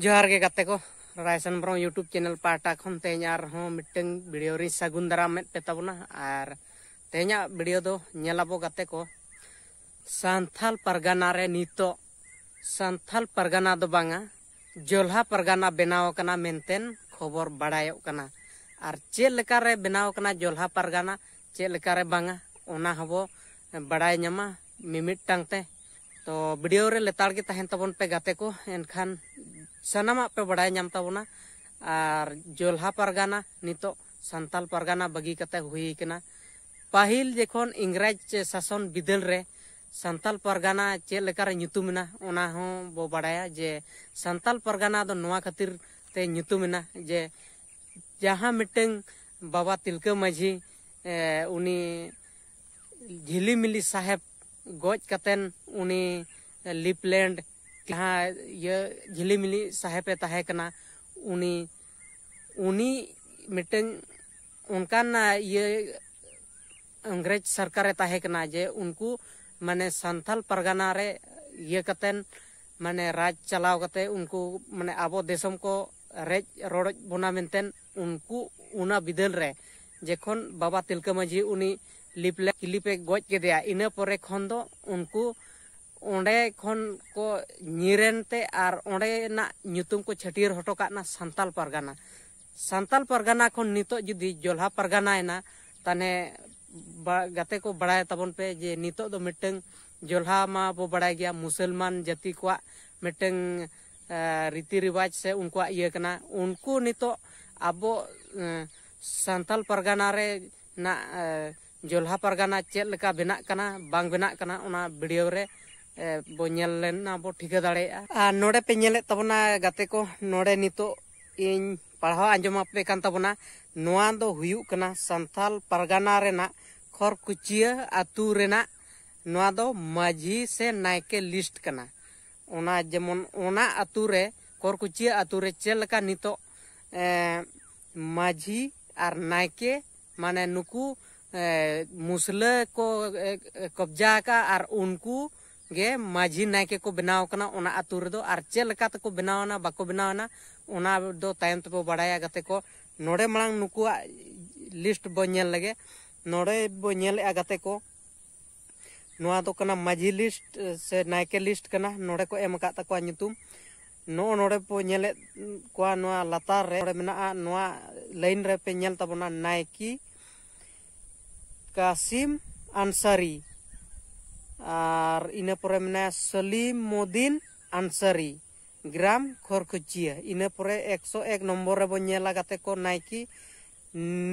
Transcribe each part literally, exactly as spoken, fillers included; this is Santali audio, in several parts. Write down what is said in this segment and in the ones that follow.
ᱡᱚᱦᱟᱨ ᱜᱮ ᱜᱟᱛᱮ ᱠᱚ, ᱨᱟᱭᱥᱚᱱ ᱵᱨᱚᱢ YouTube ᱪᱮᱱᱮᱞ ᱯᱟᱦᱴᱟ ᱠᱷᱚᱱ ᱛᱮᱦᱮᱧ ᱟᱨᱦᱚᱸ ᱢᱤᱫᱴᱟᱝ ᱵᱷᱤᱰᱤᱭᱳ ᱨᱤᱧ ᱥᱟᱹᱜᱩᱱ ᱫᱟᱨᱟᱢᱮᱫ ᱯᱮ ᱛᱟᱵᱚᱱᱟ᱾ ᱟᱨ ᱛᱮᱦᱮᱧᱟᱜ ᱵᱷᱤᱰᱤᱭᱳ ᱫᱚ ᱧᱮᱞ ᱟᱵᱚ ᱜᱟᱛᱮ ᱠᱚ, ᱥᱟᱱᱛᱷᱟᱞ ᱯᱟᱨᱜᱟᱱᱟ ᱨᱮ ᱱᱤᱛᱚᱜ ᱥᱟᱱᱛᱷᱟᱞ ᱯᱟᱨᱜᱟᱱᱟ ᱫᱚ ᱵᱟᱝᱟ, ᱡᱚᱞᱦᱟ ᱯᱟᱨᱜᱟᱱᱟ ᱵᱮᱱᱟᱣ ᱟᱠᱟᱱᱟ ᱢᱮᱱᱛᱮᱱ ᱠᱷᱚᱵᱚᱨ ᱵᱟᱲᱟᱭᱚᱜ ᱠᱟᱱᱟ᱾ ᱟᱨ ᱪᱮᱫ ᱞᱮᱠᱟᱨᱮ ᱵᱮᱱᱟᱣ ᱟᱠᱟᱱᱟ ᱡᱚᱞᱦᱟ ᱯᱟᱨᱜᱟᱱᱟ, ᱪᱮᱫ ᱞᱮᱠᱟᱨᱮ ᱵᱟᱝᱟ, ᱚᱱᱟ ᱦᱚᱸᱵᱚ ᱵᱟᱲᱟᱭ ᱧᱟᱢᱟ ᱢᱤᱢᱤᱫᱴᱟᱝ ᱛᱮ᱾ ᱛᱚ ᱵᱷᱤᱰᱤᱭᱳ ᱨᱮ ᱞᱮᱛᱟᱲ ᱜᱮ ᱛᱟᱦᱮᱱ ᱛᱟᱵᱚᱱ ᱯᱮ ᱜᱟᱛᱮ ᱠᱚ, ᱮᱱᱠᱷᱟᱱ ᱥᱟᱱᱟᱢᱟᱜ ᱯᱮ ᱵᱟᱲᱟᱭ ᱧᱟᱢ ᱛᱟᱵᱚᱱᱟ᱾ ᱟᱨ ᱡᱚᱞᱦᱟ ᱯᱟᱨᱜᱟᱱᱟ ᱱᱤᱛᱚᱜ ᱥᱟᱱᱛᱟᱞ ᱯᱟᱨᱜᱟᱱᱟ ᱵᱟᱹᱜᱤ ᱠᱟᱛᱮ ᱦᱩᱭ ᱠᱟᱱᱟ᱾ ᱯᱟᱹᱦᱤᱞ ᱡᱚᱠᱷᱚᱱ ᱤᱝᱨᱮᱡᱽ ᱥᱟᱥᱚᱱ ᱵᱤᱫᱟᱹᱞ ᱨᱮ ᱥᱟᱱᱛᱟᱞ ᱯᱟᱨᱜᱟᱱᱟ ᱪᱮᱫ ᱞᱮᱠᱟᱨᱮ ᱧᱩᱛᱩᱢ ᱮᱱᱟ, ᱚᱱᱟ ᱦᱚᱸ ᱵᱚ ᱵᱟᱲᱟᱭᱟ ᱡᱮ ᱥᱟᱱᱛᱟᱞ ᱯᱟᱨᱜᱟᱱᱟ ᱫᱚ ᱱᱚᱣᱟ ᱠᱷᱟᱹᱛᱤᱨ ᱛᱮ ᱧᱩᱛᱩᱢ ᱮᱱᱟ ᱡᱮ ᱡᱟᱦᱟᱸ ᱢᱤᱫᱴᱟᱝ ᱵᱟᱵᱟ ᱛᱤᱞᱠᱟᱹ ᱢᱟᱹᱡᱷᱤ, ᱮ, ᱩᱱᱤ ᱡᱷᱤᱞᱤᱢᱤᱞᱤ ᱥᱟᱦᱮᱵᱽ ᱜᱚᱡ ᱠᱟᱛᱮᱱ ᱩᱱᱤ ᱞᱤᱯᱞᱮᱱᱰ ᱡᱟᱦᱟᱸ ᱤᱭᱟᱹ ᱡᱷᱤᱞᱤᱢᱤᱞᱤ ᱥᱟᱦᱮᱵᱽ ᱮ ᱛᱟᱦᱮᱸ ᱠᱟᱱᱟ, ᱩᱱᱤ ᱩᱱᱤ ᱢᱤᱫᱴᱟᱝ ᱚᱱᱠᱟᱱ ᱤᱭᱟᱹ ᱤᱝᱨᱮᱡᱽ ᱥᱚᱨᱠᱟᱨᱮ ᱛᱟᱦᱮᱸ ᱠᱟᱱᱟ ᱡᱮ ᱩᱱᱠᱩ ᱢᱟᱱᱮ ᱥᱟᱱᱛᱟᱞ ᱯᱟᱨᱜᱟᱱᱟ ᱨᱮ ᱤᱭᱟᱹ ᱠᱟᱛᱮᱱ ᱢᱟᱱᱮ ᱨᱟᱡᱽ ᱪᱟᱞᱟᱣ ᱠᱟᱛᱮ ᱩᱱᱠᱩ ᱢᱟᱱᱮ ᱟᱵᱚ ᱫᱤᱥᱚᱢ ᱠᱚ ᱨᱮᱡ ᱨᱚᱲᱚᱡ ᱵᱚᱱᱟ ᱢᱮᱱᱛᱮ ᱩᱱᱠᱩ ᱚᱱᱟ ᱵᱤᱫᱟᱹᱞ ᱨᱮ ᱡᱮᱠᱷᱚᱱ ᱵᱟᱵᱟ ᱛᱤᱞᱠᱟᱹ ᱢᱟᱹᱡᱷᱤ ᱩᱱᱤ ᱞᱤᱯᱞᱮ ᱠᱤᱞᱤᱯᱮ ᱜᱚᱡ ᱠᱮᱫᱮᱭᱟ, ᱤᱱᱟᱹ ᱯᱚᱨᱮ ᱠᱷᱚᱱ ᱫᱚ ᱩᱱᱠᱩ ᱚᱸᱰᱮ ᱠᱷᱚᱱ ᱠᱚ ᱧᱤᱨᱮᱱ ᱛᱮ ᱟᱨ ᱚᱸᱰᱮᱱᱟᱜ ᱧᱩᱛᱩᱢ ᱠᱚ ᱪᱷᱟᱹᱴᱭᱟᱹᱨ ᱦᱚᱴᱚ ᱠᱟᱜ ᱱᱟ ᱥᱟᱱᱛᱟᱞ ᱯᱟᱨᱜᱟᱱᱟ᱾ ᱥᱟᱱᱛᱟᱞ ᱯᱟᱨᱜᱟᱱᱟ ᱠᱷᱚᱱ ᱱᱤᱛᱚᱜ ᱡᱩᱫᱤ ᱡᱚᱞᱦᱟ ᱯᱟᱨᱜᱟᱱᱟᱭᱮᱱᱟ, ᱛᱟᱦᱚᱞᱮ ᱵᱟ-, ᱜᱟᱛᱮ ᱠᱚ ᱵᱟᱲᱟᱭ ᱛᱟᱵᱚᱱ ᱯᱮ ᱡᱮ ᱱᱤᱛᱚᱜ ᱫᱚ ᱢᱤᱫᱴᱟᱝ ᱡᱚᱞᱦᱟ ᱢᱟ ᱵᱚ ᱵᱟᱲᱟᱭ ᱜᱮᱭᱟ, ᱢᱩᱥᱚᱞᱢᱟᱱ ᱡᱟᱹᱛᱤ ᱠᱚᱣᱟᱜ ᱢᱤᱫᱴᱟᱝ, ᱮ, ᱨᱤᱛᱤ ᱨᱮᱣᱟᱡᱽ ᱥᱮ ᱩᱱᱠᱩᱣᱟᱜ ᱤᱭᱟᱹ ᱠᱟᱱᱟ᱾ ᱩᱱᱠᱩ ᱱᱤᱛᱚᱜ ᱟᱵᱚ, ᱮ, ᱥᱟᱱᱛᱟᱞ ᱯᱟᱨᱜᱟᱱᱟ ᱨᱮ ᱱᱟᱜ, ᱮ, ᱡᱚᱞᱦᱟ ᱯᱟᱨᱜᱟᱱᱟ ᱪᱮᱫ ᱞᱮᱠᱟ ᱵᱮᱱᱟᱜ ᱠᱟᱱᱟ, ᱵᱟᱝ ᱵᱮᱱᱟᱜ ᱠᱟᱱᱟ, ᱚᱱᱟ ᱵᱷᱤᱰᱤᱭᱳ ᱨᱮ, ᱮ, ᱵᱚ ᱧᱮᱞ ᱞᱮᱱᱟ ᱵᱚ ᱴᱷᱤᱠᱟᱹ ᱫᱟᱲᱮᱭᱟᱜᱼᱟ᱾ ᱟᱨ ᱱᱚᱰᱮ ᱯᱮ ᱧᱮᱞᱮᱫ ᱛᱟᱵᱚᱱᱟ ᱜᱟᱛᱮ ᱠᱚ, ᱱᱚᱰᱮ ᱱᱤᱛᱚᱜ ᱤᱧ ᱯᱟᱲᱦᱟᱣ ᱟᱸᱡᱚᱢ ᱟᱯᱮ ᱠᱟᱱ ᱛᱟᱵᱚᱱᱟ᱾ ᱱᱚᱣᱟ ᱫᱚ ᱦᱩᱭᱩᱜ ᱠᱟᱱᱟ ᱥᱟᱱᱛᱟᱞ ᱯᱟᱨᱜᱟᱱᱟ ᱨᱮᱱᱟᱜ ᱠᱷᱚᱨᱠᱩᱪᱤᱭᱟᱹ ᱟᱹᱛᱩ ᱨᱮᱱᱟᱜ, ᱱᱚᱣᱟ ᱫᱚ ᱢᱟᱹᱡᱷᱤ ᱥᱮ ᱱᱟᱭᱠᱮ ᱞᱤᱥᱴ ᱠᱟᱱᱟ᱾ ᱚᱱᱟ ᱡᱮᱢᱚᱱ ᱚᱱᱟ ᱟᱹᱛᱩ ᱨᱮ, ᱠᱚᱨᱠᱩᱪᱤᱭᱟᱹ ᱟᱹᱛᱩ ᱨᱮ ᱪᱮᱫ ᱞᱮᱠᱟ ᱱᱤᱛᱚᱜ, ᱮ, ᱢᱟᱹᱡᱷᱤ ᱟᱨ ᱱᱟᱭᱠᱮ, ᱢᱟᱱᱮ ᱱᱩᱠᱩ, ᱮ, ᱢᱩᱥᱞᱟᱹ ᱠᱚ, ᱮ, ᱮ, ᱠᱚᱵᱽᱡᱟ ᱟᱠᱟᱫ ᱟᱨ ᱩᱱᱠᱩ ᱜᱮ ᱢᱟᱹᱡᱷᱤ ᱱᱟᱭᱠᱮ ᱠᱚ ᱵᱮᱱᱟᱣ ᱠᱟᱱᱟ ᱚᱱᱟ ᱟᱹᱛᱩ ᱨᱮᱫᱚ᱾ ᱟᱨ ᱪᱮᱫ ᱞᱮᱠᱟ ᱛᱮᱠᱚ ᱵᱮᱱᱟᱣ ᱮᱱᱟ, ᱵᱟᱠᱚ ᱵᱮᱱᱟᱣ ᱮᱱᱟ, ᱚᱱᱟ ᱫᱚ ᱛᱟᱭᱚᱢ ᱛᱮᱵᱚ ᱵᱟᱲᱟᱭᱟ ᱜᱟᱛᱮ ᱠᱚ᱾ ᱱᱚᱰᱮ ᱢᱟᱲᱟᱝ ᱱᱩᱠᱩᱣᱟᱜ ᱞᱤᱥᱴ ᱵᱚ ᱧᱮᱞ ᱞᱮᱜᱮ᱾ ᱱᱚᱰᱮ ᱵᱚ ᱧᱮᱞᱮᱜᱼᱟ ᱜᱟᱛᱮ ᱠᱚ, ᱱᱚᱣᱟ ᱫᱚ ᱠᱟᱱᱟ ᱢᱟᱹᱡᱷᱤ ᱞᱤᱥᱴ ᱥᱮ ᱱᱟᱭᱠᱮ ᱞᱤᱥᱴ ᱠᱟᱱᱟ᱾ ᱱᱚᱰᱮ ᱠᱚ ᱮᱢ ᱟᱠᱟᱫ ᱛᱟᱠᱚᱣᱟ ᱧᱩᱛᱩᱢ᱾ ᱱᱚᱜᱼᱚ ᱱᱚᱰᱮ ᱵᱚ ᱧᱮᱞᱮᱫ ᱠᱚᱣᱟ, ᱱᱚᱣᱟ ᱞᱟᱛᱟᱨ ᱨᱮ ᱱᱚᱰᱮ ᱢᱮᱱᱟᱜᱼᱟ, ᱱᱚᱣᱟ ᱞᱟᱭᱤᱱ ᱨᱮ ᱯᱮ ᱧᱮᱞ ᱛᱟᱵᱚᱱᱟ, ᱱᱟᱭᱠᱮ ᱠᱟᱥᱤᱢ ᱟᱱᱥᱟᱨᱤ, ᱟᱨ ᱤᱱᱟᱹ ᱯᱚᱨᱮ ᱢᱮᱱᱟᱭᱟ ᱥᱚᱞᱤᱢ ᱢᱚᱫᱤᱱ ᱟᱱᱥᱟᱨᱤ, ᱜᱨᱟᱢ ᱠᱷᱚᱨᱠᱩᱪᱤᱭᱟᱹ᱾ ᱤᱱᱟᱹ ᱯᱚᱨᱮ ᱮᱠᱥᱚ ᱮᱠ ᱱᱚᱢᱵᱚᱨ ᱨᱮᱵᱚᱱ ᱧᱮᱞᱟ ᱜᱟᱛᱮ ᱠᱚ, ᱱᱟᱭᱠᱮ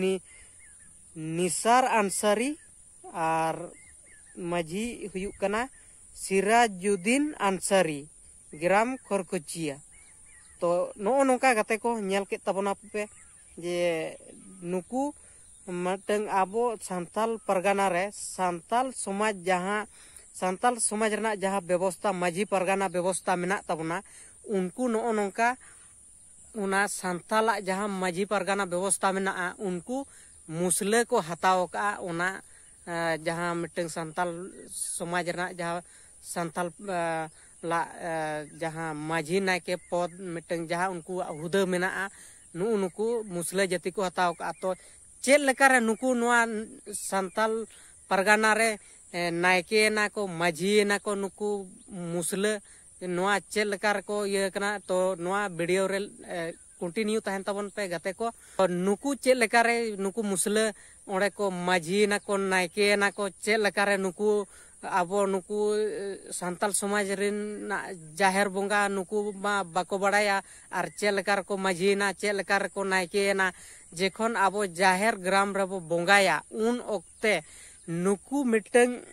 ᱱᱤ-, ᱱᱤᱥᱟᱨ ᱟᱱᱥᱟᱨᱤ, ᱟᱨ ᱢᱟᱹᱡᱷᱤ ᱦᱩᱭᱩᱜ ᱠᱟᱱᱟ ᱥᱤᱨᱟᱡᱩᱫᱤᱱ ᱟᱱᱥᱟᱨᱤ, ᱜᱨᱟᱢ ᱠᱷᱚᱨᱠᱩᱪᱤᱭᱟ᱾ ᱛᱚ ᱱᱚᱜᱼᱚ ᱱᱚᱝᱠᱟ ᱜᱟᱛᱮ ᱠᱚ ᱧᱮᱞ ᱠᱮᱫ ᱛᱟᱵᱚᱱᱟ ᱯᱮ ᱡᱮ ᱱᱩᱠᱩ ᱢᱤᱫᱴᱟᱝ ᱟᱵᱚ ᱥᱟᱱᱛᱟᱞ ᱯᱟᱨᱜᱟᱱᱟ ᱨᱮ ᱥᱟᱱᱛᱟᱞ ᱥᱚᱢᱟᱡᱽ ᱡᱟᱦᱟᱸ, ᱥᱟᱱᱛᱟᱞ ᱥᱚᱢᱟᱡᱽ ᱨᱮᱱᱟᱜ ᱡᱟᱦᱟᱸ ᱵᱮᱵᱚᱥᱛᱟ, ᱢᱟᱹᱡᱷᱤ ᱯᱟᱨᱜᱟᱱᱟ ᱵᱮᱵᱚᱥᱛᱟ ᱢᱮᱱᱟᱜ ᱛᱟᱵᱚᱱᱟ, ᱩᱱᱠᱩ ᱱᱚᱜᱼᱚ ᱱᱚᱝᱠᱟ ᱚᱱᱟ ᱥᱟᱱᱛᱟᱞᱟᱜ ᱡᱟᱦᱟᱸ ᱢᱟᱹᱡᱷᱤ ᱯᱟᱨᱜᱟᱱᱟ ᱵᱮᱵᱚᱥᱛᱟ ᱢᱮᱱᱟᱜᱼᱟ, ᱩᱱᱠᱩ ᱢᱩᱥᱞᱟᱹ ᱠᱚ ᱦᱟᱛᱟᱣ ᱟᱠᱟᱫᱼᱟ᱾ ᱚᱱᱟ ᱮ, ᱡᱟᱦᱟᱸ ᱢᱤᱫᱴᱟᱝ ᱥᱟᱱᱛᱟᱞ ᱥᱚᱢᱟᱡᱽ ᱨᱮᱱᱟᱜ ᱡᱟᱦᱟᱸ ᱥᱟᱱᱛᱟᱞ, ᱮ, ᱞᱟᱜ, ᱮ, ᱡᱟᱦᱟᱸ ᱢᱟᱹᱡᱷᱤ ᱱᱟᱭᱠᱮ ᱯᱚᱫᱽ ᱢᱤᱫᱴᱟᱝ ᱡᱟᱦᱟᱸ ᱩᱱᱠᱩᱣᱟᱜ ᱦᱩᱫᱟᱹ ᱢᱮᱱᱟᱜᱼᱟ, ᱱᱩᱜᱼᱩ ᱱᱩᱠᱩ ᱢᱩᱥᱞᱟᱹ ᱡᱟᱹᱛᱤ ᱠᱚ ᱦᱟᱛᱟᱣ ᱠᱟᱜᱼᱟ᱾ ᱛᱚ ᱪᱮᱫ ᱞᱮᱠᱟᱨᱮ ᱱᱩᱠᱩ ᱱᱚᱣᱟ ᱥᱟᱱᱛᱟᱞ ᱯᱟᱨᱜᱟᱱᱟ ᱨᱮ, ᱮ, ᱱᱟᱭᱠᱮ ᱮᱱᱟ ᱠᱚ, ᱢᱟᱹᱡᱷᱤ ᱮᱱᱟ ᱠᱚ ᱱᱩᱠᱩ ᱢᱩᱥᱞᱟᱹ, ᱱᱚᱣᱟ ᱪᱮᱫ ᱞᱮᱠᱟ ᱨᱮᱠᱚ ᱤᱭᱟᱹ ᱠᱟᱱᱟ? ᱛᱚ ᱱᱚᱣᱟ ᱵᱷᱤᱰᱤᱭᱳ ᱨᱮ, ᱮ, ᱠᱚᱱᱴᱤᱱᱤᱭᱩ ᱛᱟᱦᱮᱱ ᱛᱟᱵᱚᱱ ᱯᱮ ᱜᱟᱛᱮ ᱠᱚ᱾ ᱱᱩᱠᱩ ᱪᱮᱫ ᱞᱮᱠᱟᱨᱮ ᱱᱩᱠᱩ ᱢᱩᱥᱞᱟᱹ ᱚᱸᱰᱮ ᱠᱚ ᱢᱟᱹᱡᱷᱤ ᱮᱱᱟ ᱠᱚ, ᱱᱟᱭᱠᱮ ᱮᱱᱟ ᱠᱚ, ᱪᱮᱫ ᱞᱮᱠᱟᱨᱮ ᱱᱩᱠᱩ ᱟᱵᱚ ᱱᱩᱠᱩ, ᱮ, ᱥᱟᱱᱛᱟᱞ ᱥᱚᱢᱟᱡᱽ ᱨᱮᱱᱟᱜ ᱡᱟᱦᱮᱨ ᱵᱚᱸᱜᱟ ᱱᱩᱠᱩ ᱢᱟ ᱵᱟᱠᱚ ᱵᱟᱲᱟᱭᱟ, ᱟᱨ ᱪᱮᱫ ᱞᱮᱠᱟ ᱨᱮᱠᱚ ᱢᱟᱹᱡᱷᱤᱭᱮᱱᱟ, ᱪᱮᱫ ᱞᱮᱠᱟ ᱨᱮᱠᱚ ᱱᱟᱭᱠᱮᱭᱮᱱᱟ᱾ ᱡᱮᱠᱷᱚᱱ ᱟᱵᱚ ᱡᱟᱦᱮᱨ ᱜᱨᱟᱢ ᱨᱮᱵᱚ ᱵᱚᱸᱜᱟᱭᱟ, ᱩᱱ ᱚᱠᱛᱮ ᱱᱩᱠᱩ ᱢᱤᱫᱴᱟᱝ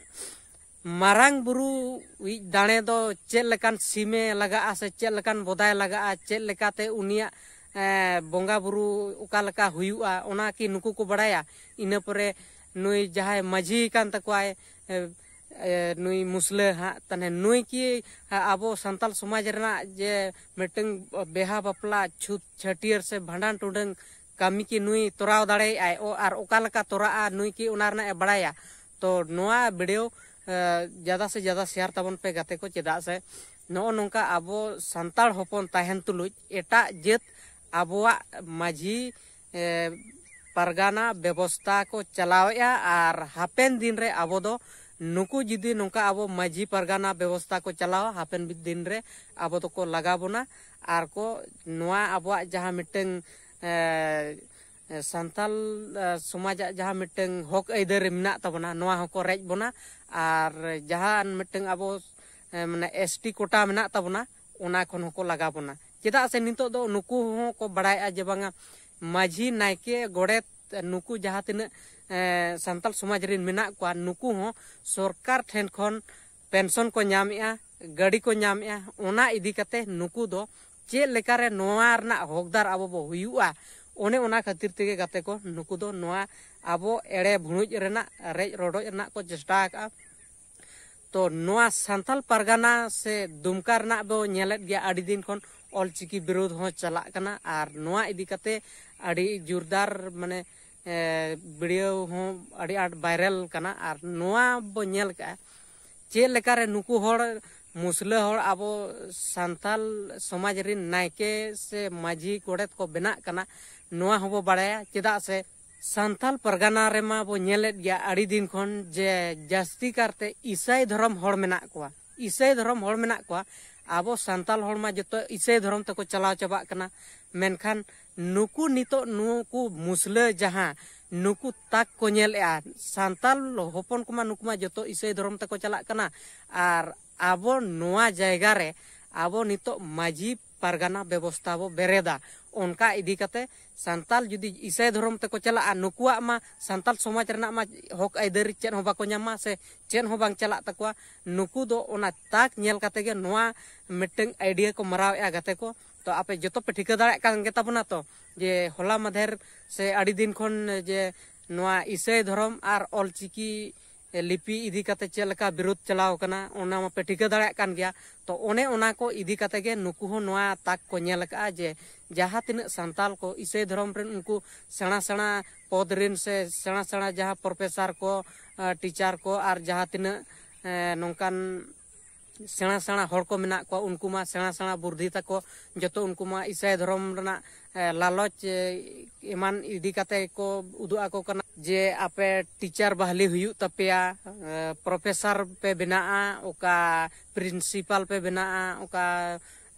ᱢᱟᱨᱟᱝ ᱵᱩᱨᱩ ᱤᱡ ᱫᱟᱲᱮ ᱫᱚ ᱪᱮᱫ ᱞᱮᱠᱟᱱ ᱥᱤᱢᱮ ᱞᱟᱜᱟᱜᱼᱟ ᱥᱮ ᱪᱮᱫ ᱞᱮᱠᱟᱱ ᱵᱚᱫᱟᱭ ᱞᱟᱜᱟᱜᱼᱟ, ᱪᱮᱫ ᱞᱮᱠᱟᱛᱮ ᱩᱱᱤᱭᱟᱜ, ᱮ, ᱵᱚᱸᱜᱟ ᱵᱩᱨᱩ ᱚᱠᱟ ᱞᱮᱠᱟ ᱦᱩᱭᱩᱜᱼᱟ, ᱚᱱᱟ ᱠᱤ ᱱᱩᱠᱩ ᱠᱚ ᱵᱟᱲᱟᱭᱟ? ᱤᱱᱟᱹ ᱯᱚᱨᱮ ᱱᱩᱭ ᱡᱟᱦᱟᱸᱭ ᱢᱟᱹᱡᱷᱤ ᱠᱟᱱ ᱛᱟᱠᱚᱣᱟᱭ, ᱮ, ᱮ, ᱱᱩᱭ ᱢᱩᱥᱞᱟᱹ ᱦᱟᱸᱜ, ᱛᱟᱦᱞᱮ ᱱᱩᱭ ᱠᱤ ᱟᱵᱚ ᱥᱟᱱᱛᱟᱞ ᱥᱚᱢᱟᱡᱽ ᱨᱮᱱᱟᱜ ᱡᱮ ᱢᱤᱫᱴᱟᱝ ᱵᱮᱦᱟ ᱵᱟᱯᱞᱟ, ᱪᱷᱩᱛ ᱪᱷᱟᱹᱴᱭᱟᱹᱨ ᱥᱮ ᱵᱷᱟᱸᱰᱟᱱ ᱴᱩᱰᱟᱹᱝ ᱠᱟᱹᱢᱤ ᱠᱤ ᱱᱩᱭ ᱛᱚᱨᱟᱣ ᱫᱟᱲᱮᱭᱟᱜᱼᱟᱭ? ᱚ, ᱟᱨ ᱚᱠᱟ ᱞᱮᱠᱟ ᱛᱚᱨᱟᱜᱼᱟ, ᱱᱩᱭ ᱠᱤ ᱚᱱᱟ ᱨᱮᱱᱟᱜ ᱮ ᱵᱟᱲᱟᱭᱟ? ᱛᱚ ᱱᱚᱣᱟ ᱵᱷᱤᱰᱤᱭᱳ ᱡᱟᱫᱟ ᱥᱮ ᱡᱟᱫᱟ ᱥᱮᱭᱟᱨ ᱛᱟᱵᱚᱱ ᱯᱮ ᱜᱟᱛᱮ ᱠᱚ᱾ ᱪᱮᱫᱟᱜ ᱥᱮ ᱱᱚᱜᱼᱚ ᱱᱚᱝᱠᱟ ᱟᱵᱚ ᱥᱟᱱᱛᱟᱲ ᱦᱚᱯᱚᱱ ᱛᱟᱦᱮᱱ ᱛᱩᱞᱩᱡ ᱮᱴᱟᱜ ᱡᱟᱹᱛ ᱟᱵᱚᱣᱟᱜ ᱢᱟᱹᱡᱷᱤ ᱯᱟᱨᱜᱟᱱᱟ ᱵᱮᱵᱚᱥᱛᱟ ᱠᱚ ᱪᱟᱞᱟᱣᱮᱫᱼᱟ᱾ ᱟᱨ ᱦᱟᱯᱮᱱ ᱫᱤᱱ ᱨᱮ ᱟᱵᱚ ᱫᱚ ᱱᱩᱠᱩ ᱡᱩᱫᱤ ᱱᱚᱝᱠᱟ ᱟᱵᱚ ᱢᱟᱹᱡᱷᱤ ᱯᱟᱨᱜᱟᱱᱟ ᱵᱮᱵᱚᱥᱛᱟ ᱠᱚ ᱪᱟᱞᱟᱣᱟ, ᱦᱟᱯᱮᱱ ᱫᱤᱱ ᱨᱮ ᱟᱵᱚ ᱫᱚᱠᱚ ᱞᱟᱜᱟ ᱵᱚᱱᱟ᱾ ᱟᱨ ᱠᱚ ᱱᱚᱣᱟ ᱟᱵᱚᱣᱟᱜ ᱡᱟᱦᱟᱸ ᱢᱤᱫᱴᱟᱹᱝ ᱥᱟᱱᱛᱟᱞ ᱥᱚᱢᱟᱡᱟᱜ ᱡᱟᱦᱟᱸ ᱢᱤᱫᱴᱟᱹᱝ ᱦᱚᱠ ᱟᱹᱭᱫᱟᱹᱨᱤ ᱢᱮᱱᱟᱜ ᱛᱟᱵᱚᱱᱟ, ᱱᱚᱣᱟ ᱦᱚᱸᱠᱚ ᱨᱮᱡ ᱵᱚᱱᱟ᱾ ᱟᱨ ᱡᱟᱦᱟᱸ ᱢᱤᱫᱴᱟᱹᱝ ᱟᱵᱚ ᱢᱟᱱᱮ ᱮᱥ ᱴᱤ ᱠᱳᱴᱟ ᱢᱮᱱᱟᱜ ᱛᱟᱵᱚᱱᱟ, ᱚᱱᱟ ᱠᱷᱚᱱ ᱦᱚᱸᱠᱚ ᱞᱟᱜᱟ ᱵᱚᱱᱟ᱾ ᱪᱮᱫᱟᱜ ᱥᱮ ᱱᱤᱛᱚᱜ ᱫᱚ ᱱᱩᱠᱩ ᱦᱚᱸᱠᱚ ᱵᱟᱲᱟᱭᱮᱫᱼᱟ ᱡᱮ ᱵᱟᱝᱟ, ᱢᱟᱹᱡᱷᱤ, ᱱᱟᱭᱠᱮ, ᱜᱚᱰᱮᱛ, ᱱᱩᱠᱩ ᱡᱟᱦᱟᱸ ᱛᱤᱱᱟᱹᱜ ᱥᱟᱱᱛᱟᱞ ᱥᱚᱢᱟᱡᱽ ᱨᱮᱱ ᱢᱮᱱᱟᱜ ᱠᱚᱣᱟ, ᱱᱩᱠᱩ ᱦᱚᱸ ᱥᱚᱨᱠᱟᱨ ᱴᱷᱮᱱ ᱠᱷᱚᱱ ᱯᱮᱱᱥᱚᱱ ᱠᱚ ᱧᱟᱢᱮᱜᱼᱟ, ᱜᱟᱹᱰᱤ ᱠᱚ ᱧᱟᱢᱮᱜᱼᱟ᱾ ᱚᱱᱟ ᱤᱫᱤ ᱠᱟᱛᱮ ᱱᱩᱠᱩ ᱫᱚ ᱪᱮᱫ ᱞᱮᱠᱟᱨᱮ ᱱᱚᱣᱟ ᱨᱮᱱᱟᱜ ᱦᱚᱠᱫᱟᱨ ᱟᱵᱚ ᱵᱚ ᱦᱩᱭᱩᱜᱼᱟ, ᱚᱱᱮ ᱚᱱᱟ ᱠᱷᱟᱹᱛᱤᱨ ᱛᱮᱜᱮ ᱜᱟᱛᱮ ᱠᱚ ᱱᱩᱠᱩ ᱫᱚ ᱱᱚᱣᱟ ᱟᱵᱚ ᱮᱲᱮ ᱵᱷᱩᱲᱩᱡ ᱨᱮᱱᱟᱜ, ᱨᱮᱡ ᱨᱚᱰᱚᱡ ᱨᱮᱱᱟᱜ ᱠᱚ ᱪᱮᱥᱴᱟ ᱟᱠᱟᱫᱼᱟ᱾ ᱛᱚ ᱱᱚᱣᱟ ᱥᱟᱱᱛᱟᱞ ᱯᱟᱨᱜᱟᱱᱟ ᱥᱮ ᱫᱩᱢᱠᱟ ᱨᱮᱱᱟᱜ ᱵᱚ ᱧᱮᱞᱮᱫ ᱜᱮᱭᱟ, ᱟᱹᱰᱤ ᱫᱤᱱ ᱠᱷᱚᱱ ᱚᱞᱪᱤᱠᱤ ᱵᱤᱨᱳᱫᱷ ᱦᱚᱸ ᱪᱟᱞᱟᱜ ᱠᱟᱱᱟ᱾ ᱟᱨ ᱱᱚᱣᱟ ᱤᱫᱤ ᱠᱟᱛᱮ ᱟᱹᱰᱤ ᱡᱳᱨᱫᱟᱨ ᱢᱟᱱᱮ ᱵᱷᱤᱰᱤᱭᱳ ᱦᱚᱸ ᱟᱹᱰᱤ ᱟᱸᱴ ᱵᱷᱟᱭᱨᱟᱞ ᱠᱟᱱᱟ᱾ ᱟᱨ ᱱᱚᱣᱟ ᱵᱚ ᱧᱮᱞ ᱠᱟᱜᱼᱟ ᱪᱮᱫ ᱞᱮᱠᱟᱨᱮ ᱱᱩᱠᱩ ᱦᱚᱲ, ᱢᱩᱥᱞᱟᱹ ᱦᱚᱲ, ᱟᱵᱚ ᱥᱟᱱᱛᱟᱞ ᱥᱚᱢᱟᱡᱽ ᱨᱮᱱ ᱱᱟᱭᱠᱮ ᱥᱮ ᱢᱟᱹᱡᱷᱤ ᱜᱚᱰᱮᱛ ᱠᱚ ᱵᱮᱱᱟᱜ ᱠᱟᱱᱟ, ᱱᱚᱣᱟ ᱦᱚᱸᱵᱚ ᱵᱟᱲᱟᱭᱟ᱾ ᱪᱮᱫᱟᱜ ᱥᱮ ᱥᱟᱱᱛᱟᱞ ᱯᱟᱨᱜᱟᱱᱟ ᱨᱮᱢᱟ ᱵᱚ ᱧᱮᱞᱮᱫ ᱜᱮᱭᱟ ᱟᱹᱰᱤ ᱫᱤᱱ ᱠᱷᱚᱱ ᱡᱮ ᱡᱟᱹᱥᱛᱤ ᱠᱟᱨᱛᱮ ᱤᱥᱟᱹᱭ ᱫᱷᱚᱨᱚᱢ ᱦᱚᱲ ᱢᱮᱱᱟᱜ ᱠᱚᱣᱟ᱾ ᱤᱥᱟᱹᱭ ᱫᱷᱚᱨᱚᱢ ᱦᱚᱲ ᱢᱮᱱᱟᱜ ᱠᱚᱣᱟ᱾ ᱟᱵᱚ ᱥᱟᱱᱛᱟᱞ ᱦᱚᱲ ᱢᱟ ᱡᱚᱛᱚ ᱤᱥᱟᱹᱭ ᱫᱷᱚᱨᱚᱢ ᱛᱮᱠᱚ ᱪᱟᱞᱟᱣ ᱪᱟᱵᱟᱜ ᱠᱟᱱᱟ᱾ ᱢᱮᱱᱠᱷᱟᱱ ᱱᱩᱠᱩ ᱱᱤᱛᱚᱜ ᱱᱩᱠᱩ ᱢᱩᱥᱞᱟᱹ ᱡᱟᱦᱟᱸ ᱱᱩᱠᱩ ᱛᱟᱠ ᱠᱚ ᱧᱮᱞᱮᱜᱼᱟ, ᱥᱟᱱᱛᱟᱞ ᱦᱚᱯᱚᱱ ᱠᱚᱢᱟ ᱱᱩᱠᱩ ᱢᱟ ᱡᱚᱛᱚ ᱤᱥᱟᱹᱭ ᱫᱷᱚᱨᱚᱢ ᱛᱮᱠᱚ ᱪᱟᱞᱟᱜ ᱠᱟᱱᱟ᱾ ᱟᱨ ᱟᱵᱚ ᱱᱚᱣᱟ ᱡᱟᱭᱜᱟ ᱨᱮ ᱟᱵᱚ ᱱᱤᱛᱚᱜ ᱢᱟᱹᱡᱷᱤ ᱯᱟᱨᱜᱟᱱᱟ ᱵᱮᱵᱚᱥᱛᱷᱟ ᱵᱚ ᱵᱮᱨᱮᱫᱟ᱾ ᱚᱱᱠᱟ ᱤᱫᱤ ᱠᱟᱛᱮ ᱥᱟᱱᱛᱟᱞ ᱡᱩᱫᱤ ᱤᱥᱟᱹᱭ ᱫᱷᱚᱨᱚᱢ ᱛᱮᱠᱚ ᱪᱟᱞᱟᱜᱼᱟ, ᱱᱩᱠᱩᱣᱟᱜ ᱢᱟ ᱥᱟᱱᱛᱟᱞ ᱥᱚᱢᱟᱡᱽ ᱨᱮᱱᱟᱜ ᱢᱟ ᱦᱚᱠ ᱟᱹᱭᱫᱟᱹᱨᱤ ᱪᱮᱫ ᱦᱚᱸ ᱵᱟᱠᱚ ᱧᱟᱢᱟ ᱥᱮ ᱪᱮᱫ ᱦᱚᱸ ᱵᱟᱝ ᱪᱟᱞᱟᱜ ᱛᱟᱠᱚᱣᱟ᱾ ᱱᱩᱠᱩ ᱫᱚ ᱚᱱᱟ ᱛᱟᱠ ᱧᱮᱞ ᱠᱟᱛᱮ ᱜᱮ ᱱᱚᱣᱟ ᱢᱤᱫᱴᱟᱝ ᱟᱭᱰᱤᱭᱟ ᱠᱚ ᱢᱟᱨᱟᱣᱮᱫᱼᱟ ᱜᱟᱛᱮ ᱠᱚ᱾ ᱛᱚ ᱟᱯᱮ ᱡᱚᱛᱚ ᱯᱮ ᱴᱷᱤᱠᱟᱹ ᱫᱟᱲᱮᱭᱟᱜ ᱠᱟᱱ ᱜᱮ ᱛᱟᱵᱚᱱᱟ ᱛᱚ, ᱡᱮ ᱦᱚᱞᱟ ᱢᱟᱫᱷᱮᱨ ᱥᱮ ᱟᱹᱰᱤ ᱫᱤᱱ ᱠᱷᱚᱱ ᱡᱮ ᱱᱚᱣᱟ ᱤᱥᱟᱹᱭ ᱫᱷᱚᱨᱚᱢ ᱟᱨ ᱚᱞᱪᱤᱠᱤ ᱞᱤᱯᱤ ᱤᱫᱤ ᱠᱟᱛᱮ ᱪᱮᱫ ᱞᱮᱠᱟ ᱵᱤᱨᱳᱫ ᱪᱟᱞᱟᱣ ᱠᱟᱱᱟ, ᱚᱱᱟ ᱢᱟᱯᱮ ᱴᱷᱤᱠᱟᱹ ᱫᱟᱲᱮᱭᱟᱜ ᱠᱟᱱ ᱜᱮᱭᱟ᱾ ᱛᱚ ᱚᱱᱮ ᱚᱱᱟ ᱠᱚ ᱤᱫᱤ ᱠᱟᱛᱮ ᱜᱮ ᱱᱩᱠᱩ ᱦᱚᱸ ᱱᱚᱣᱟ ᱛᱟᱠ ᱠᱚ ᱧᱮᱞ ᱟᱠᱟᱫᱼᱟ ᱡᱮ ᱡᱟᱦᱟᱸ ᱛᱤᱱᱟᱹᱜ ᱥᱟᱱᱛᱟᱞ ᱠᱚ ᱤᱥᱟᱹᱭ ᱫᱷᱚᱨᱚᱢ ᱨᱮᱱ ᱩᱱᱠᱩ ᱥᱮᱬᱟ ᱥᱮᱬᱟ ᱯᱚᱫᱽ ᱨᱮᱱ ᱥᱮ ᱥᱮᱬᱟ ᱥᱮᱬᱟ ᱡᱟᱦᱟᱸ ᱯᱨᱚᱯᱷᱮᱥᱟᱨ ᱠᱚ, ᱴᱤᱪᱟᱨ ᱠᱚ ᱟᱨ ᱡᱟᱦᱟᱸ ᱛᱤᱱᱟᱹᱜ ᱱᱚᱝᱠᱟᱱ ᱥᱮᱬᱟ ᱥᱮᱬᱟ ᱦᱚᱲ ᱠᱚ ᱢᱮᱱᱟᱜ ᱠᱚᱣᱟ, ᱩᱱᱠᱩ ᱢᱟ ᱥᱮᱬᱟ ᱥᱮᱬᱟ ᱵᱩᱨᱫᱷᱤ ᱛᱟᱠᱚ ᱡᱚᱛᱚ ᱩᱱᱠᱩ ᱢᱟ ᱤᱥᱟᱹᱭ ᱫᱷᱚᱨᱚᱢ ᱨᱮᱱᱟᱜ ᱞᱟᱞᱚᱪ ᱮᱢᱟᱱ ᱤᱫᱤ ᱠᱟᱛᱮ ᱠᱚ ᱩᱫᱩᱜ ᱟᱠᱚ ᱠᱟᱱᱟ ᱡᱮ ᱟᱯᱮ ᱴᱤᱪᱟᱨ ᱵᱟᱦᱟᱞᱤ ᱦᱩᱭᱩᱜ ᱛᱟᱯᱮᱭᱟ, ᱯᱨᱚᱯᱷᱮᱥᱟᱨ ᱯᱮ ᱵᱮᱱᱟᱜᱼᱟ, ᱚᱠᱟ ᱯᱨᱤᱱᱥᱤᱯᱟᱞ ᱯᱮ ᱵᱮᱱᱟᱜᱼᱟ, ᱚᱠᱟ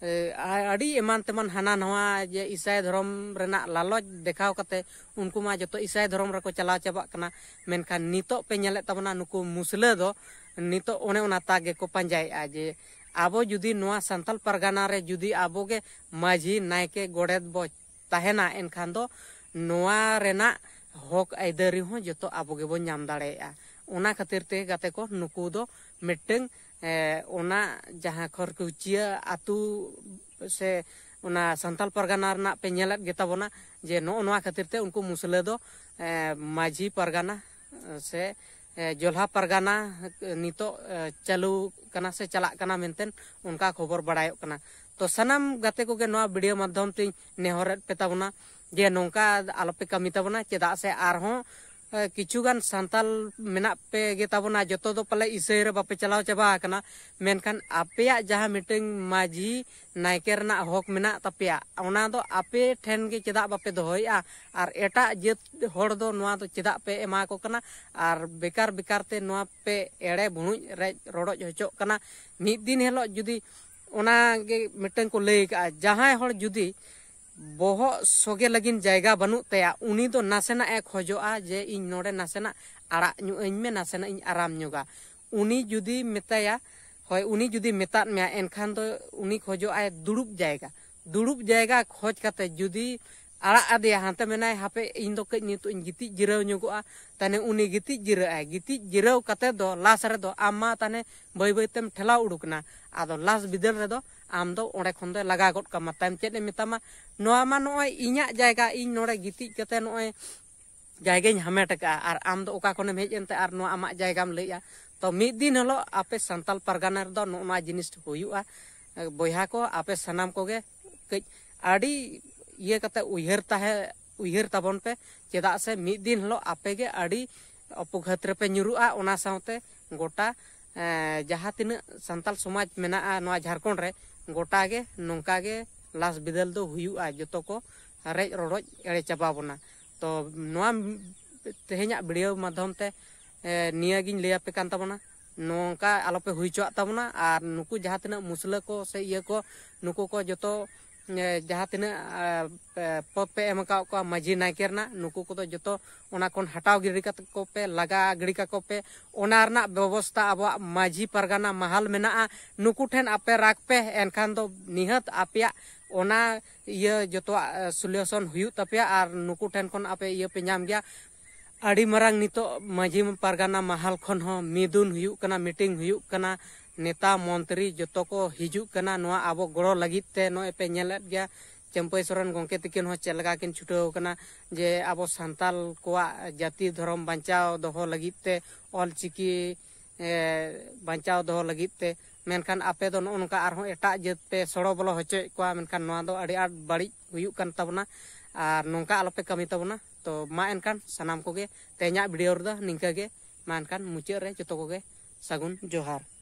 ᱟᱹᱰᱤ ᱮᱢᱟᱱ ᱛᱮᱢᱟᱱ ᱦᱟᱱᱟ ᱱᱟᱣᱟ ᱡᱮ ᱤᱥᱟᱹᱭ ᱫᱷᱚᱨᱚᱢ ᱨᱮᱱᱟᱜ ᱞᱟᱞᱚᱪ ᱫᱮᱠᱷᱟᱣ ᱠᱟᱛᱮ ᱩᱱᱠᱩ ᱢᱟ ᱡᱚᱛᱚ ᱤᱥᱟᱹᱭ ᱫᱷᱚᱨᱚᱢ ᱨᱮᱠᱚ ᱪᱟᱞᱟᱣ ᱪᱟᱵᱟᱜ ᱠᱟᱱᱟ᱾ ᱢᱮᱱᱠᱷᱟᱱ ᱱᱤᱛᱚᱜ ᱯᱮ ᱧᱮᱞᱮᱫ ᱛᱟᱵᱚᱱᱟ ᱱᱩᱠᱩ ᱢᱩᱥᱞᱟᱹ ᱫᱚ ᱱᱤᱛᱚᱜ ᱚᱱᱮ ᱚᱱᱟ ᱛᱟᱠ ᱜᱮᱠᱚ ᱯᱟᱸᱡᱟᱭᱮᱫᱼᱟ ᱡᱮ ᱟᱵᱚ ᱡᱩᱫᱤ ᱱᱚᱣᱟ ᱥᱟᱱᱛᱟᱞ ᱯᱟᱨᱜᱟᱱᱟ ᱨᱮ ᱡᱩᱫᱤ ᱟᱵᱚ ᱜᱮ ᱢᱟᱹᱡᱷᱤ, ᱱᱟᱭᱠᱮ, ᱜᱚᱰᱮᱛ ᱵᱚ ᱛᱟᱦᱮᱱᱟ, ᱮᱱᱠᱷᱟᱱ ᱫᱚ ᱱᱚᱣᱟ ᱨᱮᱱᱟᱜ ᱦᱚᱠ ᱟᱹᱭᱫᱟᱹᱨᱤ ᱦᱚᱸ ᱡᱚᱛᱚ ᱟᱵᱚ ᱜᱮᱵᱚᱱ ᱧᱟᱢ ᱫᱟᱲᱮᱭᱟᱜᱼᱟ᱾ ᱚᱱᱟ ᱠᱷᱟᱹᱛᱤᱨ ᱛᱮ ᱜᱟᱛᱮ ᱠᱚ ᱱᱩᱠᱩ ᱫᱚ ᱢᱤᱫᱴᱟᱝ ᱚᱱᱟ ᱡᱟᱦᱟᱸ ᱠᱷᱚᱨᱠᱩᱪᱤᱭᱟᱹ ᱟᱹᱛᱩ ᱥᱮ ᱚᱱᱟ ᱥᱟᱱᱛᱟᱞ ᱯᱟᱨᱜᱟᱱᱟ ᱨᱮᱱᱟᱜ ᱯᱮ ᱧᱮᱞᱮᱫ ᱜᱮᱛᱟ ᱵᱚᱱᱟ ᱡᱮ ᱱᱚᱜᱼᱚ ᱱᱚᱣᱟ ᱠᱷᱟᱹᱛᱤᱨ ᱛᱮ ᱩᱱᱠᱩ ᱢᱩᱥᱞᱟᱹ ᱫᱚ ᱢᱟᱹᱡᱷᱤ ᱯᱟᱨᱜᱟᱱᱟ ᱥᱮ ᱡᱚᱞᱦᱟ ᱯᱟᱨᱜᱟᱱᱟ ᱱᱤᱛᱚᱜ ᱪᱟᱹᱞᱩ ᱠᱟᱱᱟ ᱥᱮ ᱪᱟᱞᱟᱜ ᱠᱟᱱᱟ ᱢᱮᱱᱛᱮ ᱚᱱᱠᱟ ᱠᱷᱚᱵᱚᱨ ᱵᱟᱲᱟᱭᱚᱜ ᱠᱟᱱᱟ᱾ ᱛᱚ ᱥᱟᱱᱟᱢ ᱜᱟᱛᱮ ᱠᱚᱜᱮ ᱱᱚᱣᱟ ᱵᱷᱤᱰᱤᱭᱳ ᱢᱟᱫᱽᱫᱷᱚᱢ ᱛᱮᱧ ᱱᱮᱦᱚᱨᱮᱫ ᱯᱮ ᱛᱟᱵᱚᱱᱟ ᱡᱮ ᱱᱚᱝᱠᱟ ᱟᱞᱚᱯᱮ ᱠᱟᱹᱢᱤ ᱛᱟᱵᱚᱱᱟ, ᱪᱮᱫᱟᱜ ᱥᱮ ᱟᱨᱦᱚᱸ ᱠᱤᱪᱷᱩᱜᱟᱱ ᱥᱟᱱᱛᱟᱞ ᱢᱮᱱᱟᱜ ᱯᱮ ᱜᱮ ᱛᱟᱵᱚᱱᱟ, ᱡᱚᱛᱚ ᱫᱚ ᱯᱟᱞᱮ ᱤᱥᱟᱹᱭ ᱨᱮ ᱵᱟᱯᱮ ᱪᱟᱞᱟᱣ ᱪᱟᱵᱟ ᱟᱠᱟᱱᱟ, ᱢᱮᱱᱠᱷᱟᱱ ᱟᱯᱮᱭᱟᱜ ᱡᱟᱦᱟᱸ ᱢᱤᱫᱴᱟᱝ ᱢᱟᱹᱡᱷᱤ ᱱᱟᱭᱠᱮ ᱨᱮᱱᱟᱜ ᱦᱚᱠ ᱢᱮᱱᱟᱜ ᱛᱟᱯᱮᱭᱟ, ᱚᱱᱟ ᱫᱚ ᱟᱯᱮ ᱴᱷᱮᱱ ᱜᱮ ᱪᱮᱫᱟᱜ ᱵᱟᱯᱮ ᱫᱚᱦᱚᱭᱮᱫᱼᱟ? ᱟᱨ ᱮᱴᱟᱜ ᱡᱟᱹᱛ ᱦᱚᱲ ᱫᱚ ᱱᱚᱣᱟ ᱫᱚ ᱪᱮᱫᱟᱜ ᱯᱮ ᱮᱢᱟ ᱠᱚ ᱠᱟᱱᱟ? ᱟᱨ ᱵᱮᱠᱟᱨ ᱵᱮᱠᱟᱨ ᱛᱮ ᱱᱚᱣᱟ ᱯᱮ ᱮᱲᱮ ᱵᱷᱩᱲᱩᱡ ᱨᱮᱡ ᱨᱚᱰᱚᱡ ᱦᱚᱪᱚᱜ ᱠᱟᱱᱟ᱾ ᱢᱤᱫ ᱫᱤᱱ ᱦᱤᱞᱳᱜ ᱡᱩᱫᱤ ᱚᱱᱟ ᱜᱮ ᱢᱤᱫᱴᱟᱝ ᱠᱚ ᱞᱟᱹᱭ ᱠᱟᱜᱼᱟ, ᱡᱟᱦᱟᱸᱭ ᱦᱚᱲ ᱡᱩᱫᱤ ᱵᱚᱦᱚᱜ ᱥᱚᱜᱮ ᱞᱟᱹᱜᱤᱫ ᱡᱟᱭᱜᱟ ᱵᱟᱹᱱᱩᱜ ᱛᱟᱭᱟ, ᱩᱱᱤ ᱫᱚ ᱱᱟᱥᱮᱱᱟᱜ ᱮ ᱠᱷᱚᱡᱚᱜᱼᱟ ᱡᱮ ᱤᱧ ᱱᱚᱰᱮ ᱱᱟᱥᱮᱱᱟᱜ ᱟᱲᱟᱜ ᱧᱚᱜ ᱟᱹᱧ ᱢᱮ, ᱱᱟᱥᱮᱱᱟᱜ ᱤᱧ ᱟᱨᱟᱢ ᱧᱚᱜᱟ᱾ ᱩᱱᱤ ᱡᱩᱫᱤ ᱢᱮᱛᱟᱭᱟ, ᱦᱳᱭ, ᱩᱱᱤ ᱡᱩᱫᱤ ᱢᱮᱛᱟᱫ ᱢᱮᱭᱟ, ᱮᱱᱠᱷᱟᱱ ᱫᱚ ᱩᱱᱤ ᱠᱷᱚᱡᱚᱜ ᱟᱭ ᱫᱩᱲᱩᱵ ᱡᱟᱭᱜᱟ᱾ ᱫᱩᱲᱩᱵ ᱡᱟᱭᱜᱟ ᱠᱷᱚᱡᱽ ᱠᱟᱛᱮ ᱡᱩᱫᱤ ᱟᱲᱟᱜ ᱟᱫᱮᱭᱟ, ᱦᱟᱱᱛᱮ ᱢᱮᱱᱟᱭ, ᱦᱟᱯᱮ, ᱤᱧ ᱫᱚ ᱠᱟᱹᱡ ᱱᱤᱛᱚᱜ ᱤᱧ ᱜᱤᱛᱤᱡ ᱡᱤᱨᱟᱹᱣ ᱧᱚᱜᱚᱜᱼᱟ, ᱛᱟᱦᱞᱮ ᱩᱱᱤ ᱜᱤᱛᱤᱡ ᱡᱤᱨᱟᱹᱜ ᱟᱭ᱾ ᱜᱤᱛᱤᱡ ᱡᱤᱨᱟᱹᱣ ᱠᱟᱛᱮ ᱫᱚ ᱞᱟᱥ ᱨᱮᱫᱚ ᱟᱢ ᱢᱟ ᱛᱟᱦᱞᱮ ᱵᱟᱹᱭ ᱵᱟᱹᱭ ᱛᱮᱢ ᱴᱷᱮᱞᱟᱣ ᱩᱰᱩᱠ ᱮᱱᱟ᱾ ᱟᱫᱚ ᱞᱟᱥ ᱵᱤᱫᱟᱹᱞ ᱨᱮᱫᱚ ᱟᱢ ᱫᱚ ᱚᱸᱰᱮ ᱠᱷᱚᱱ ᱫᱚᱭ ᱞᱟᱜᱟ ᱜᱚᱫ ᱠᱟᱢᱟ᱾ ᱛᱟᱭᱚᱢ ᱪᱮᱫ ᱮ ᱢᱮᱛᱟᱢᱟ? ᱱᱚᱣᱟ ᱢᱟ ᱱᱚᱜᱼᱚᱭ ᱤᱧᱟᱹᱜ ᱡᱟᱭᱜᱟ, ᱤᱧ ᱱᱚᱰᱮ ᱜᱤᱛᱤᱡ ᱠᱟᱛᱮ ᱱᱚᱜᱼᱚᱭ ᱡᱟᱭᱜᱟᱧ ᱦᱟᱢᱮᱴ ᱟᱠᱟᱫᱼᱟ, ᱟᱨ ᱟᱢ ᱫᱚ ᱚᱠᱟ ᱠᱷᱚᱱᱮᱢ ᱦᱮᱡ ᱮᱱᱛᱮ ᱟᱨ ᱱᱚᱣᱟ ᱟᱢᱟᱜ ᱡᱟᱭᱜᱟᱢ ᱞᱟᱹᱭᱮᱫᱼᱟ? ᱛᱚ ᱢᱤᱫ ᱫᱤᱱ ᱦᱤᱞᱳᱜ ᱟᱯᱮ ᱥᱟᱱᱛᱟᱞ ᱯᱟᱨᱜᱟᱱᱟ ᱨᱮᱫᱚ ᱱᱚᱜᱼᱚ ᱱᱚᱣᱟ ᱡᱤᱱᱤᱥ ᱦᱩᱭᱩᱜᱼᱟ᱾ ᱵᱚᱭᱦᱟ ᱠᱚ, ᱟᱯᱮ ᱥᱟᱱᱟᱢ ᱠᱚᱜᱮ ᱠᱟᱹᱡ ᱟᱹᱰᱤ ᱤᱭᱟᱹ ᱠᱟᱛᱮ ᱩᱭᱦᱟᱹᱨ ᱛᱟᱦᱮᱸ, ᱩᱭᱦᱟᱹᱨ ᱛᱟᱵᱚᱱ ᱯᱮ, ᱪᱮᱫᱟᱜ ᱥᱮ ᱢᱤᱫ ᱫᱤᱱ ᱦᱤᱞᱳᱜ ᱟᱯᱮ ᱜᱮ ᱟᱹᱰᱤ ᱚᱯᱩᱜᱷᱟᱹᱛ ᱨᱮᱯᱮ ᱧᱩᱨᱩᱜᱼᱟ᱾ ᱚᱱᱟ ᱥᱟᱶᱛᱮ ᱜᱚᱴᱟ, ᱮᱸ, ᱡᱟᱦᱟᱸ ᱛᱤᱱᱟᱹᱜ ᱥᱟᱱᱛᱟᱞ ᱥᱚᱢᱟᱡᱽ ᱢᱮᱱᱟᱜᱼᱟ ᱱᱚᱣᱟ ᱡᱷᱟᱲᱠᱷᱚᱸᱰ ᱨᱮ, ᱜᱚᱴᱟ ᱜᱮ ᱱᱚᱝᱠᱟ ᱜᱮ ᱞᱟᱥ ᱵᱤᱫᱟᱹᱞ ᱫᱚ ᱦᱩᱭᱩᱜᱼᱟ᱾ ᱡᱚᱛᱚ ᱠᱚ ᱨᱮᱡ ᱨᱚᱰᱚᱡ ᱮᱲᱮ ᱪᱟᱵᱟ ᱵᱚᱱᱟ᱾ ᱛᱚ ᱱᱚᱣᱟ ᱛᱮᱦᱮᱧᱟᱜ ᱵᱷᱤᱰᱤᱭᱳ ᱢᱟᱫᱽᱫᱷᱚᱢ ᱛᱮ, ᱮ, ᱱᱤᱭᱟᱹᱜᱤᱧ ᱞᱟᱹᱭ ᱟᱯᱮ ᱠᱟᱱ ᱛᱟᱵᱚᱱᱟ, ᱱᱚᱝᱠᱟ ᱟᱞᱚᱯᱮ ᱦᱩᱭ ᱦᱚᱪᱚᱣᱟᱜ ᱛᱟᱵᱚᱱᱟ᱾ ᱟᱨ ᱱᱩᱠᱩ ᱡᱟᱦᱟᱸ ᱛᱤᱱᱟᱹᱜ ᱢᱩᱥᱞᱟᱹ ᱠᱚ ᱥᱮ ᱤᱭᱟᱹ ᱠᱚ, ᱱᱩᱠᱩ ᱠᱚ ᱡᱚᱛᱚ, ᱮ, ᱡᱟᱦᱟᱸ ᱛᱤᱱᱟᱹᱜ, ᱮ, ᱯᱮ-, ᱯᱚᱫᱽ ᱯᱮ ᱮᱢ ᱟᱠᱟᱫ ᱠᱚᱣᱟ ᱢᱟᱹᱡᱷᱤ ᱱᱟᱭᱠᱮ ᱨᱮᱱᱟᱜ, ᱱᱩᱠᱩ ᱠᱚᱫᱚ ᱡᱚᱛᱚ ᱚᱱᱟ ᱠᱷᱚᱱ ᱦᱟᱴᱟᱣ ᱜᱤᱰᱤ ᱠᱟᱛᱮ ᱠᱚᱯᱮ, ᱞᱟᱜᱟ ᱜᱤᱰᱤ ᱠᱟᱠᱚ ᱯᱮ᱾ ᱚᱱᱟ ᱨᱮᱱᱟᱜ ᱵᱮᱵᱚᱥᱛᱷᱟ ᱟᱵᱚᱣᱟᱜ ᱢᱟᱹᱡᱷᱤ ᱯᱟᱨᱜᱟᱱᱟ ᱢᱟᱦᱟᱞ ᱢᱮᱱᱟᱜᱼᱟ, ᱱᱩᱠᱩ ᱴᱷᱮᱱ ᱟᱯᱮ ᱨᱟᱜᱽ ᱯᱮ, ᱮᱱᱠᱷᱟᱱ ᱫᱚ ᱱᱤᱦᱟᱹᱛ ᱟᱯᱮᱭᱟᱜ ᱚᱱᱟ ᱤᱭᱟᱹ ᱡᱚᱛᱚᱣᱟᱜ, ᱮ, ᱥᱚᱞᱩᱭᱩᱥᱚᱱ ᱦᱩᱭᱩᱜ ᱛᱟᱯᱮᱭᱟ ᱟᱨ ᱱᱩᱠᱩ ᱴᱷᱮᱱ ᱠᱷᱚᱱ ᱟᱯᱮ ᱤᱭᱟᱹ ᱯᱮ ᱧᱟᱢ ᱜᱮᱭᱟ᱾ ᱟᱹᱰᱤ ᱢᱟᱨᱟᱝ ᱱᱤᱛᱚᱜ ᱢᱟᱹᱡᱷᱤ ᱯᱟᱨᱜᱟᱱᱟ ᱢᱟᱦᱟᱞ ᱠᱷᱚᱱ ᱦᱚᱸ ᱢᱤᱫᱩᱱ ᱦᱩᱭᱩᱜ ᱠᱟᱱᱟ, ᱢᱤᱴᱤᱝ ᱦᱩᱭᱩᱜ ᱠᱟᱱᱟ, ᱱᱮᱛᱟ ᱢᱚᱱᱛᱨᱤ ᱡᱚᱛᱚ ᱠᱚ ᱦᱤᱡᱩᱜ ᱠᱟᱱᱟ ᱱᱚᱣᱟ ᱟᱵᱚ ᱜᱚᱲᱚ ᱞᱟᱹᱜᱤᱫ ᱛᱮ᱾ ᱱᱚᱜᱼᱚᱭ ᱯᱮ ᱧᱮᱞᱮᱫ ᱜᱮᱭᱟ, ᱪᱟᱹᱢᱯᱟᱹᱭ ᱥᱚᱨᱮᱱ ᱜᱚᱢᱠᱮ ᱛᱤᱠᱤᱱ ᱦᱚᱸ ᱪᱮᱫ ᱞᱮᱠᱟ ᱠᱤᱱ ᱪᱷᱩᱴᱟᱹᱣ ᱠᱟᱱᱟ ᱡᱮ ᱟᱵᱚ ᱥᱟᱱᱛᱟᱞ ᱠᱚᱣᱟᱜ ᱡᱟᱹᱛᱤ ᱫᱷᱚᱨᱚᱢ ᱵᱟᱧᱪᱟᱣ ᱫᱚᱦᱚ ᱞᱟᱹᱜᱤᱫ ᱛᱮ, ᱚᱞ ᱪᱤᱠᱤ, ᱮ, ᱵᱟᱧᱪᱟᱣ ᱫᱚᱦᱚ ᱞᱟᱹᱜᱤᱫ ᱛᱮ᱾ ᱢᱮᱱᱠᱷᱟᱱ ᱟᱯᱮ ᱫᱚ ᱱᱚᱜᱼᱚ ᱱᱚᱝᱠᱟ ᱟᱨᱦᱚᱸ ᱮᱴᱟᱜ ᱡᱟᱹᱛ ᱯᱮ ᱥᱚᱲᱚ ᱵᱚᱞᱚ ᱦᱚᱪᱚᱭᱮᱫ ᱠᱚᱣᱟ, ᱢᱮᱱᱠᱷᱟᱱ ᱱᱚᱣᱟ ᱫᱚ ᱟᱹᱰᱤ ᱟᱸᱴ ᱵᱟᱹᱲᱤᱡ ᱦᱩᱭᱩᱜ ᱠᱟᱱ ᱛᱟᱵᱚᱱᱟ᱾ ᱟᱨ ᱱᱚᱝᱠᱟ ᱟᱞᱚᱯᱮ ᱠᱟᱹᱢᱤ ᱛᱟᱵᱚᱱᱟ᱾ ᱛᱚ ᱢᱟ ᱮᱱᱠᱷᱟᱱ ᱥᱟᱱᱟᱢ ᱠᱚᱜᱮ ᱛᱮᱦᱮᱧᱟᱜ ᱵᱷᱤᱰᱤᱭᱳ ᱨᱮᱫᱚ ᱱᱤᱝᱠᱟᱹ ᱜᱮ᱾ ᱢᱟ ᱮᱱᱠᱷᱟᱱ ᱢᱩᱪᱟᱹᱫ ᱨᱮ ᱡᱚᱛᱚ ᱠᱚᱜᱮ ᱥᱟᱹᱜᱩᱱ ᱡᱚᱦᱟᱨ᱾